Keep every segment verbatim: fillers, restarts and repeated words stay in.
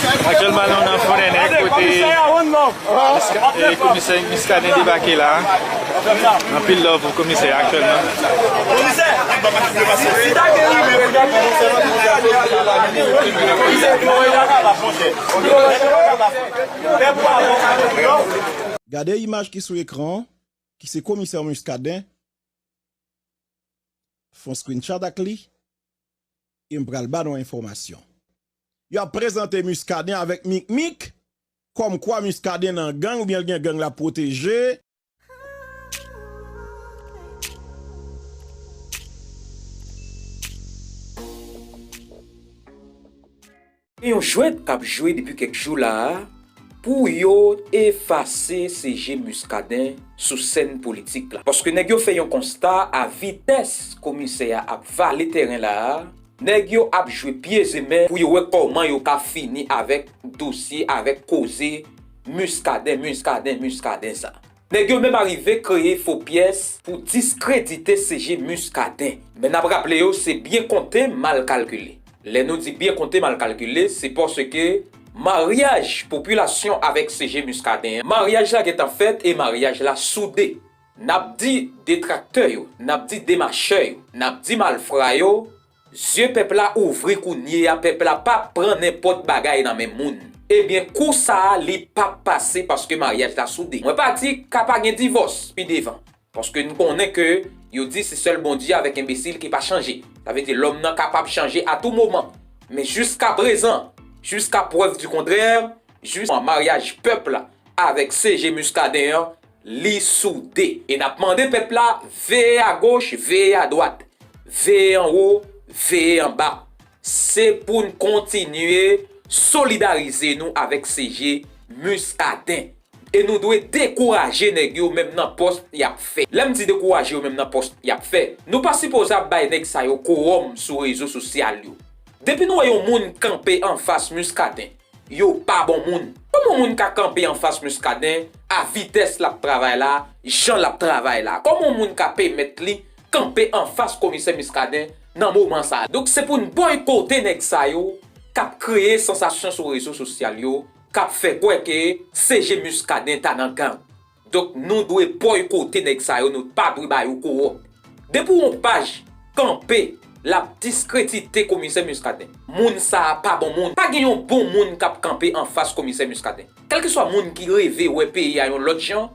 Aktyèlman, nou nan Fonnènèg, kote Miska- eh, komisè Muscadin debake la. Anpil love pou komisè aktyèlman. Gade imaj ki sou ekran an, ki se komisè Muscadin, fè yon screenshot ak li, e m pral ba nou enfòmasyon. Y ap prezante Muscadin avèk Mikmik, kòmkwa Muscadin nan gang oubyen l gen gang l ap pwoteje. Gen yon jwèt k ap jwe depi kèk jou la a pou yo efase C G Muscadin sou sèn politik la. Paske nèg yo fè yon konsta, a vitès komisè a ap vale tèren la a, nèg yo ap jwe pye e men pou yo wè kòman yo ka fini avèk dosye, avèk koze Muscadin, Muscadin, Muscadin sa. Nèg yo menm arive kreye fo pyès pou diskredite C G Muscadin. Men n ap raple yo, se byen konte, mal kalkile. Lè nou di byen konte, mal kalkile, se paske maryaj popilasyon avèk C G Muscadin an, maryaj la gentan fèt e maryaj la soude. N ap di detraktè yo, n ap di demachè yo, n ap di malfra yo, zye pèp la ouvri kounye a, pèp la p ap pran nenpòt bagay nan men moun. Ebyen, kou sa a, li p ap pase paske maryaj la soude. Mwen pa di ka pa gen divòs pi devan. Paske n konnen ke yo di se sèl Bondye avèk enbesil ki pa chanje. Sa vle di lòm nan kapab chanje a tou moman. Men jiska prezan, jiska prèv di kontrè, jis maryaj pèp la avèk C G Muscadin an, li soude. E n ap mande pèp la, veye agoch, veye adwat, veye anwo, veye anba. Se pou n kontinye solidarize nou avèk C G Muscadin. E nou dwe dekouraje nèg yo menm nan pòs y ap fè. Lè m di dekouraje yo menm nan pòs y ap fè, nou pa sipoze ap bay nèg sa yo kowòm sou rezo sosyal yo. Depi nou wè yon moun kanpe anfas Muscadin, yo pa bon moun. Kòman yon moun ka kanpe anfas Muscadin a vitès l ap travay la, jan l ap travay la? Kòman yon moun ka pèmèt li kanpe anfas komisè Muscadin nan moman sa a? Donk se pou n bòykote nèg sa yo k ap kreye sansasyon sou rezo sosyal yo, k ap fè kwè ke C G Muscadin ta nan gang. Donk nou dwe bòykote nèg sa yo, nou pa dwe ba yo kowòm. Depi yon paj kanpe l ap diskredite komisè Muscadin, moun sa a pa bon moun. Pa gen yon bon moun k ap kanpe anfas komisè Muscadin. Kèlkeswa moun ki reve wè peyi a yon lòt jan,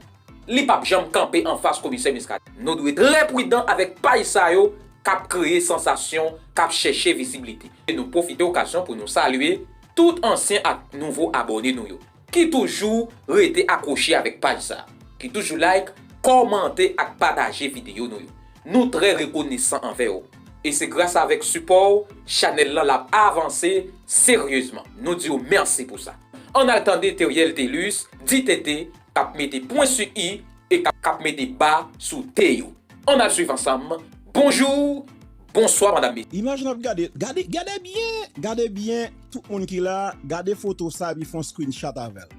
li p ap janm kanpe anfas komisè Muscadin. Nou dwe trè pridan avèk paj sa yo k ap kreye sansasyon, k ap chèche vizibilite. E nou pwofite okazyon pou nou salye tout ansyen ak nouvo abòne nou yo ki toujou rete akwoche avèk paj sa, ki toujou like, kòmante ak pataje videyo nou yo. Nou trè rekonesan anvè w. E se gras avèk sipò w, chanèl lan l ap avanse seryezman. Nou di w mèsi pou sa. Ann al tande Teriel Thelus, di Tete, k ap mete pwen sou i e k ap, k ap mete ba sou te yo. Ann al swiv ansanm. Bonjou, bonswa, madam, mesye. Imaj n ap gade, gade, gade byen, gade byen, tout moun ki la, gade foto sa epi fè yon screenshot avè l.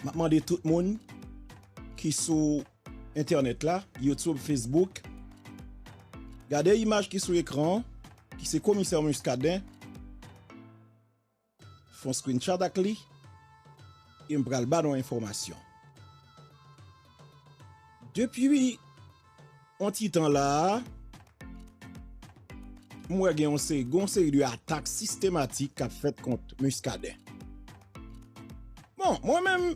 M ap mande tout moun ki sou entènèt la, YouTube, Facebook, gade imaj ki sou ekran an, ki se komisè Muscadin, fè yon screenshot ak li, e m pral ba nou enfòmasyon. Depi yon ti tan la a, m wè gen yon se-, gen yon seri de atak sistematik k ap fèt kont Muscadin. Bon, mwen menm,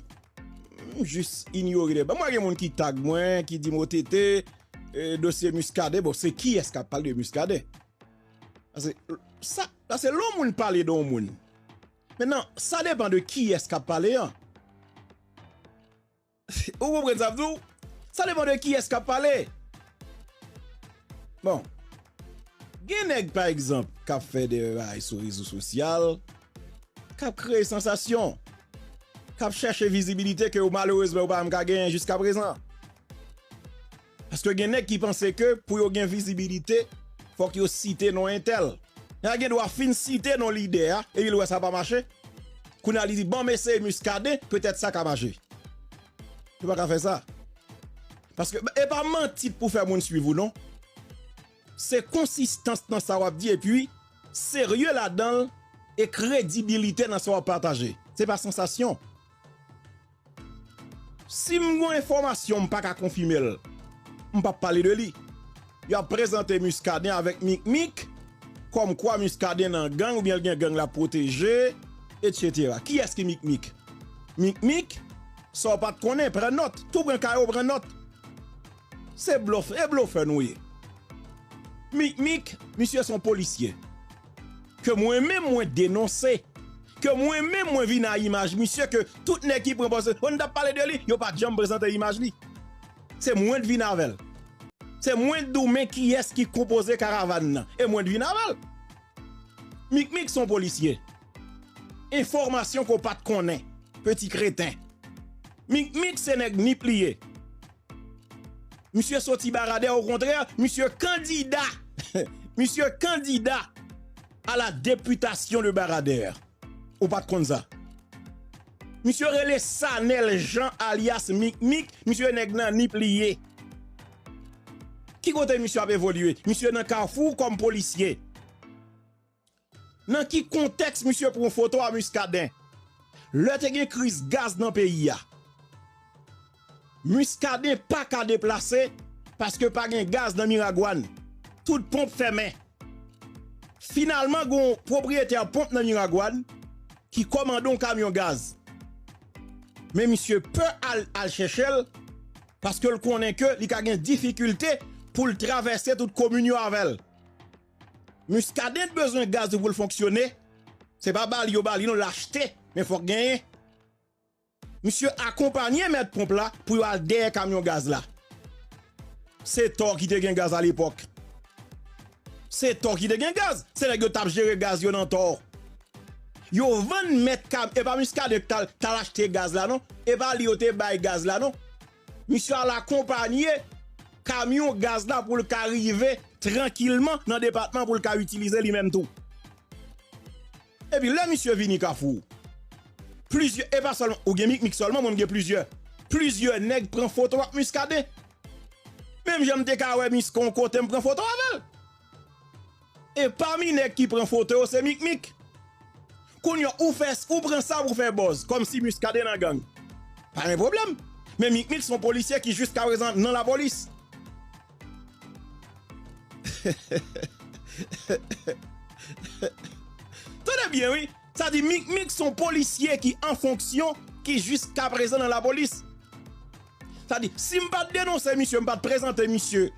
m jis inyore de. Bon, m wè gen moun ki tag mwen, ki di m, "O T T, e, dosye Muscadin." Bon, se kiyès k ap pale de Muscadin? Paske sa, paske lè yon moun pale de yon moun, mentnan, sa depann de kiyès k ap pale an. Ou konprann sa m di w? Sa depann de kiyès k ap pale. Bon, gen nèg, pa egzanp, k ap fè de bagay sou rezo sosyal, k ap kreye sansasyon, k ap chèche vizibilite ke yo, malerezman, yo pa menm ka genyen jiskaprezan. Paske gen nèg ki panse ke pou yo gen vizibilite, fòk yo site non entèl. Nèg la gen dwa fin site non lidè a, epi l wè sa pa mache. Kounye a li di, "Ban m eseye Muscadin, petèt sa ka mache." Yo pa ka fè sa. Paske e pa manti pou fè moun swiv ou non. Se konsistans nan sa w ap di, epi serye ladan l e kredibilite nan sa w ap pataje. Se pa sansasyon. Si m gen yon enfòmasyon, m pa ka konfime l, m p ap pale de li. Y ap prezante Muscadin avèk Mikmik, kòmkwa Muscadin nan gang oubyen l gen gang l ap pwoteje, etsetera. Kiyès ki Mikmik? Mikmik, sa w pa t konnen, pran nòt. Tou pran kaye w, pran nòt. Se blòf, e blofè nou ye. Mikmik, misye se yon polisye. Ke mwen menm mwen denonse. Ke mwen menm mwen vin a imaj misye, ke tout nèg ki pran pòz, oh, n t ap pale de li, yo pa t janm prezante imaj li. Se mwen t vin avè l. Se mwen t di w men kiyès ki konpoze karavàn nan. E mwen t vin avè l. Mikmik se yon polisye. Enfòmasyon ke w pa t konnen, peti kreten. Mikmik se nèg Nip li ye. Misye soti Baradè, okontrè, misye kandida. Misye kandida a la députation de Baradè. Ou pa t konn sa? Misye rele Sanel Jean alyas Mikmik, misye nèg nan Nip li ye. Ki kote misye ap evolye? Misye nan Kafou kòm polisye. Nan ki kontèks misye pran foto a Muscadin? Lè te gen kriz gaz nan peyi a, Muscadin pa ka deplase paske pa gen gaz nan Miragwàn. Tout ponp fèmen. Finalman, gen yon pwopriyetè ponp nan Miragwàn ki kòmande yon kamyon gaz. Men misye pè al, al chèche l paske l konnen ke li ka gen difikilte pou l travèse tout komin yo avè l. Muscadin t bezwen gaz li pou l fonksyone. Se pa ba li yo ba li non, l achte, men fòk genyen. Misye akonpanye mèt ponp la pou yo al dèyè kamyon gaz la. Se Tò ki te gen gaz alepòk. Se Tò ki te gen gaz. Se nèg yo t ap jere gaz yo nan Tò. Yo vann mèt kam, e pa Muscadin k t al, t al achte gaz la non. E pa li yo te bay gaz la non. Misye al akonpanye kamyon gaz la pou l ka rive trankilman nan depatman pou l ka itilize li menm tou. Epi lè misye vini Kafou, plizyè, e pa sèlman, ou gen Mikmik sèlman, mwen m gen plizyè. Plizyè nèg pran foto ak Muscadin. Menm jan m te ka wè Miska yon kote m pran foto avè l. E pami nèg ki pran foto yo, se Mikmik. Kounye a, ou fè, ou pran sa pou fè buzz, kòmsi Muscadin nan gang. Pa gen pwoblèm. Men Mikmik se yon polisye ki jiskaprezan nan lapolis. Tande byen, wi. Sa di Mikmik se yon polisye ki an fonksyon, ki jiskaprezan nan lapolis. Sa di, si m pa t denonse misye, m pa t prezante misye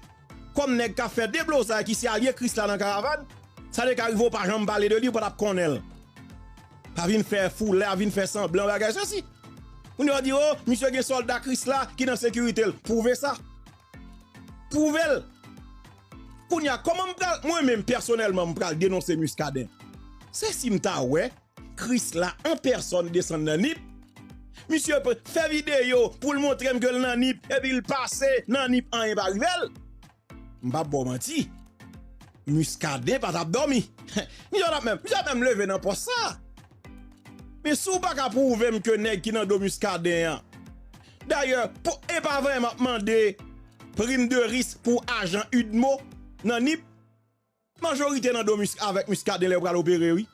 kòm nèg k ap fè deblozay, ki se alye Krisla nan karavàn, sa te ka rive w pa janm pale de li, ou pa t ap konnen l. Pa vin fè foulay, vin fè sanblan, bagay sesi. Moun yo di, oh, misye gen sòlda Krisla ki nan sekirite l. Pwouve sa. Pwouve l. Kounye a, kòman m pral, mwen menm pèsonèlman, m pral denonse Muscadin? Se si m ta wè Krisla an pèsòn desann nan Nip. Misye p-, fè videyo pou l montre m ke l nan Nip, epi l pase nan Nip, anyen pa rive l. M p ap ba w manti. Muscadin pa t ap dòmi. Misye t ap menm, misye t ap menm leve nan pòs sa. Men si w pa ka pwouve m ke nèg ki nan do Muscadin an. Dayè, pou, e pa vrè m ap mande prim de risk pou ajan UDMO nan Nip. Majorite nan do Mus-, avèk Muscadin lè yo pral opere, wi.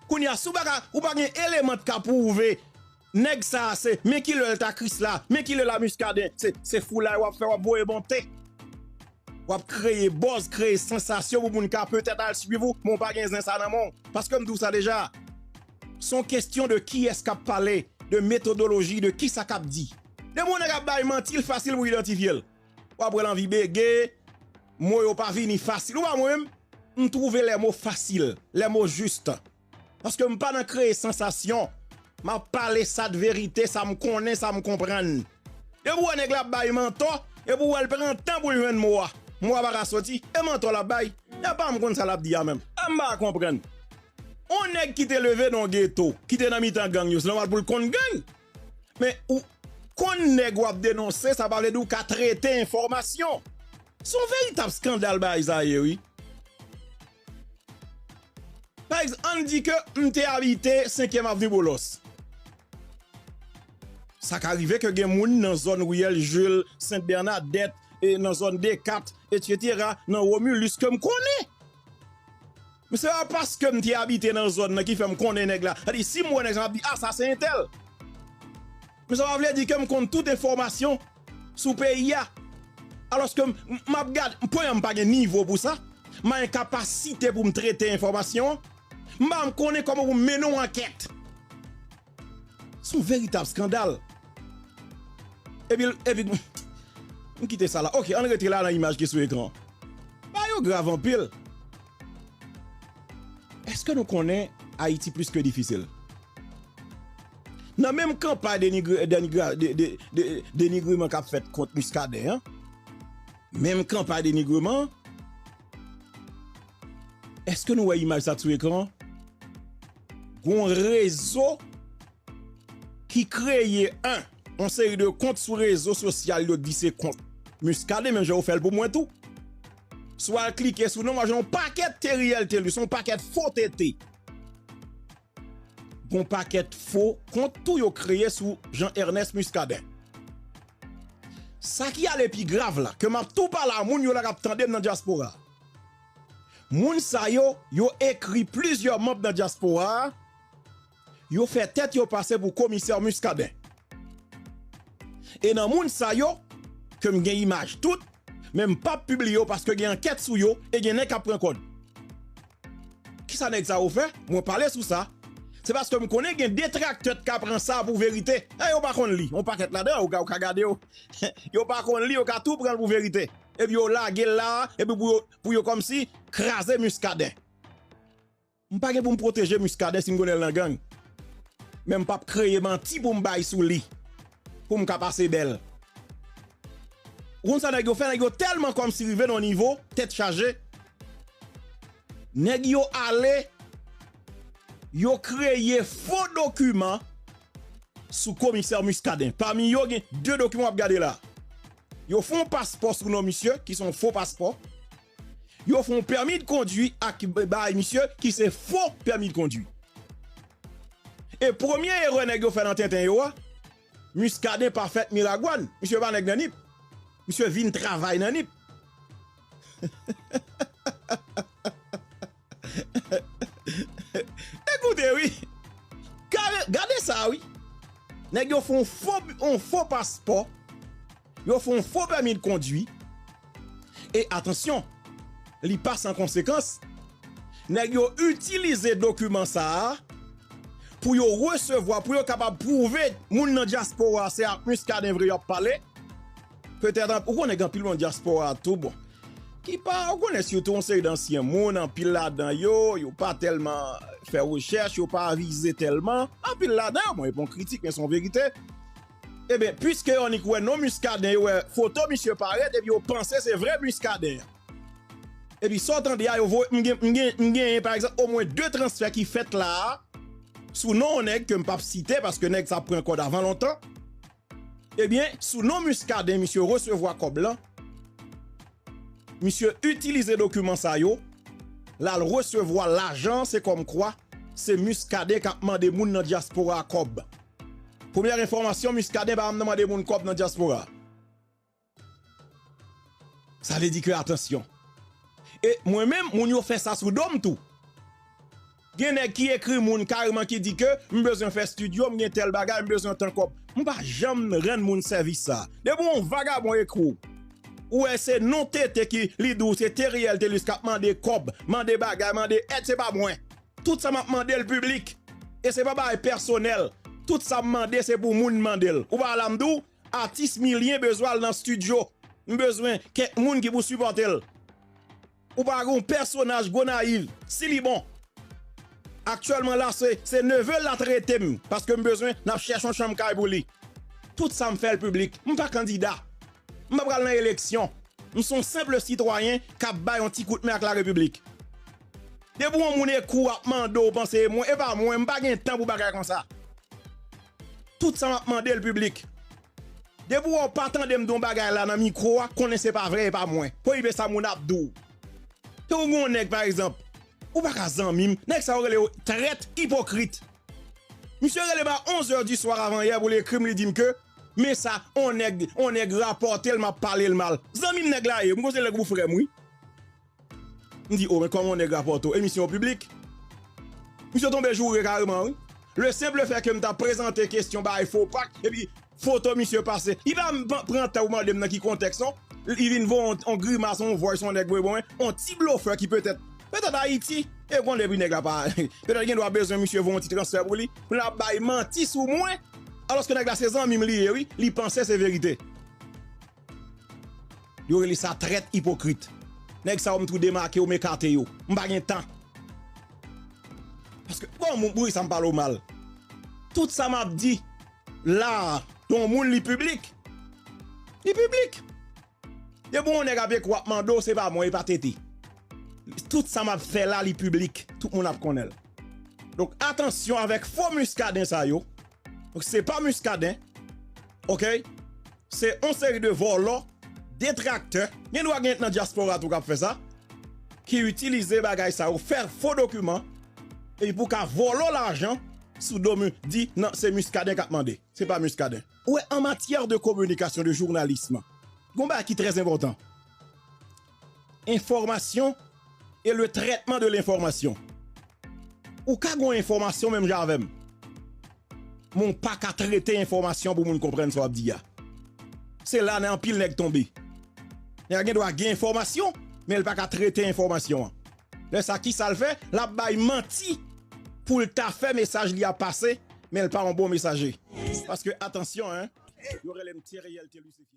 Kounye a, si w pa ka, ou pa gen eleman k ka pwouve nèg sa a se, men kilè l ta Krisla, men kilè l a Muscadin, se, se foulay w ap fè, w ap voye monte. W ap kreye buzz, kreye sansasyon pou moun ka petèt al swiv ou, men w pa gen zen sa nan men w. Paske m di w sa deja. Se yon kesyon de kiyès k ap pale, de metodoloji, de kisa k ap di. Depi yon nèg ap bay manti, l fasil pou idantifye l. W ap wè l anvi bege, mo yo pa vini fasil. Ou pa mwen menm, m twouve lè mo fasil, lè mo jis. Paske m pa nan kreye sansasyon. M ap pale sa de verite, sa m konnen, sa m konprann. Depi w wè nèg la ap bay mantò, epi w wè l pran tan pou l jwenn mo a, mo a pa ka soti, e mantò l ap bay. E pa m konn sa l ap di a menm. E m pa konprann. On nèg ki te leve nan yon geto, ki te nan mitan gang yo, se nòmal pou l konn gang. Men ou konn nèg w ap denonse, sa pa vle di w ka trete enfòmasyon. Se yon veritab eskandal bagay sa ye, wi. Pa egzanp, ann di ke m te abite senkyèm avni Boulos. Sa ka rive ke gen moun nan zòn riyèl Jules, Sent Bènadèt, e nan zòn Dekat, etsetera, nan Romulus ke m konnen. Men se pa paske m te abite nan zòn nan ki fè m konnen nèg la. Sa di, si m wè nèg sa, m ap di, "A, sa se entèl." Men sa pa vle di ke m konn tout enfòmasyon sou peyi a. Alòske m, m ap gade, premyèman, m pa gen nivo pou sa. M pa gen kapasite pou m trete enfòmasyon an. M pa menm konnen kòman pou m mennen yon ankèt. Se yon veritab eskandal. Epi, epi, m kite sa la. Ok, ann rete la nan imaj ki sou ekran. Bagay yo grav anpil. Èske nou konnen Ayiti plis ke difisil? Nan menm kanpay denigre, denigre, de, de, de, denigreman k ap fèt kont Muscadin an, menm kanpay denigreman, èske nou wè imaj sa k sou ekran an? Gon rezo ki kreye, en, yon seri de kont sou rezo sosyal, yo di se kont Muscadin, menm jan yo fè l pou mwen tou. Si w al klike sou non, w ap jwenn yon pakèt T R I L T L U, se yon pakèt fo T T. Gon pakèt fo kont tou yo kreye sou Jean Ernest Muscadin. Sa ki ale pi grav la, ke m ap tou pale a moun yo la k ap tande m nan dyaspora. Moun sa yo, yo ekri plizyè manm nan dyaspora a, yo fè tèt yo pase pou komisè Muscadin. E nan moun sa yo, ke m gen imaj tout, men m p ap pibliye yo paske gen ankèt sou yo e gen nèg k ap pran kòb. Kisa nèg sa yo fè? Mwen pale sou sa. Se paske m konnen gen detraktè k ka pran sa pou verite. E yo pa konn li. Yon pakèt ladan yo, ou ka, ou ka gade yo. Yo pa konn li, yo ka tou pran l pou verite. Epi yo lage l la, epi pou yo, pou yo kòmsi kraze Muscadin. M pa gen pou m pwoteje Muscadin si m konnen l nan gang. Men m p ap kreye manti pou m bay sou li. Pou m ka pase bèl. Ou konn sa nèg yo fè? Nèg yo tèlman kòmsi rive nan yon nivo, tèt chaje. Nèg yo ale, yo kreye fo dokiman sou komisè Muscadin. Pami yo, gen de dokiman w ap gade la. Yo fè yon paspò sou non misye, ki se yon fo paspò. Yo fè yon pèmi de kondwi ak bay misye, ki se fo pèmi de kondwi. E premye erè nèg yo fè nan tenten yo a, Muscadin pa fèt Miragwàn. Misye pa nèg nan Nip. Misye vin travay nan Nip. Ekoute, wi. Gade, gade sa, wi. Nèg yo fè yon fo, yon fo paspò. Yo fè yon fo pèmi de kondwi. E atansyon, li pa san konsekans. Nèg yo itilize dokiman sa a pou yo resevwa, pou yo kapab pwouve moun nan dyaspora se ak Muscadin vre y ap pale. Petèt, ou konnen gen anpil moun dyaspora tou, bon, ki pa, ou konnen, sitou yon seri de ansyen moun, anpil ladan yo, yo pa tèlman fè rechèch, yo pa avize tèlman. Anpil ladan yo, bon, e pa yon kritik, men se yon verite. Ebyen, piske yo annik wè non Muscadin, yo wè foto misye parèt, epi yo panse se vre Muscadin an. Epi sa w tande a, yo voye, m gen, m gen, m genyen, pa egzanp, omwen de transfè ki fèt la a, sou non yon nèg ke m p ap site, paske nèg sa ap pran kòb avan lontan. Ebyen, sou non Muscadin, misye resevwa kòb lan. Misye itilize dokiman sa yo, l al resevwa lajan, se kòmkwa se Muscadin k ap mande moun nan dyaspora a kòb. Premyè enfòmasyon, Muscadin pa janm nan mande moun kòb nan dyaspora. Sa vle di ke, atansyon. E mwen menm, moun yo fè sa sou do m tou. Gen nèg ki ekri moun kareman ki di ke m bezwen fè estidyo, m gen tèl bagay, m bezwen tan kòb. M pa janm rann moun sèvis sa. Depi yon vagabon ekri w, ou wè se non T T ki li di w se Theriel Thelus k ap mande kòb, mande bagay, mande èd, se pa mwen. Tout sa m ap mande l piblik. E se pa bagay pèsonèl. Tout sa m mande se pou moun mande l. Ou pa la m di w, atis Milien bezwen al nan estidyo. M bezwen kèk moun ki pou sipòte l. Ou pa gen yon pèsonaj Gonayiv, si li bon. Aktyèlman la, se, se neve l la trete m, paske m bezwen, n ap chèche yon chanm kay pou li. Tout sa m fè l piblik. M pa kandida. M pa pral nan eleksyon. M se yon senp sitwayen k ap bay yon ti kout men ak larepiblik. Depi yon moun ekri w ap mande w, panse e mwen, e pa mwen, m pa gen tan pou bagay konsa. Tout sa m ap mande l piblik. Depi w pa tande m di yon bagay la nan mikwo a, konnen se pa vre, e pa mwen. Pwoyibe sa moun ap di w. Te ou gen yon nèg, pa egzanp, ou pa ka zanmi m, nèg sa yo rele yo trèt, ipokrit. Misye rele m a onz è di swa avan yè pou l ekri m, li di m ke, men sa, on nèg, on nèg rapòte l, m ap pale l mal. Zanmi m nèg la ye, m konsidere l pou frè m, wi. M di, o, men kòman yon nèg rapòte w? E misye yon piblik? Misye tonbe joure kareman, wi. Le simple fait que m ta prezante kesyon bay fo pak, epi foto misye pase. Li pa m pran tan pou mande m nan ki kontèks, non. Li vin voye yon, yon grimas, yon voice, yon nèg voye bon, yon ti blofè ki petèt, petèt Ayiti. E w konnen depi nèg la pa, petèt gen dwa bezwen misye voye yon ti transfè pou li, pou l ap bay manti sou mwen. Alòske nèg la se zanmi m li ye, wi. Li panse se verite. Yo rele sa trèt ipokrit. Nèg sa yo m tou demake yo, m ekate yo. M pa gen tan. Paske, bon, moun, moun sa m pale w mal. Tout sa m ap di la, yon moun li piblik. Li piblik. Depi yon nèg ap ekri w ap mande w, se pa mwen, e pa tete. Tout sa m ap fè la, li piblik. Tout moun ap konnen l. Donk, atansyon avèk fo Muscadin sa yo. Donk, se pa Muscadin. Oke? Se yon seri de vòlò, detraktè. Gen dwa gen nan dyaspora tou k ap fè sa. Ki itilize bagay sa yo, fè fo dokiman. Epi pou ka vòlò lajan sou do mi, di, nan, se Muscadin k ap mande. Se pa Muscadin. Ou wè, an matyè de kominikasyon, de jounalis, gon bagay ki trè enpòtan. Enfòmasyon e le trètman de lenfòmasyon. Ou ka gon enfòmasyon menm jan avè m. Men w pa ka trete enfòmasyon pou moun konprann sa w ap di a. Se la nan anpil nèg tonbe. Nèg la gen dwa gen enfòmasyon, men l pa ka trete enfòmasyon an. Lè sa, ki sa l fè? L ap bay manti pou l ta fè mesaj li a pase, men l pa yon bon mesaje. Paske, atansyon, en, yo rele m Theriel T Lucifer.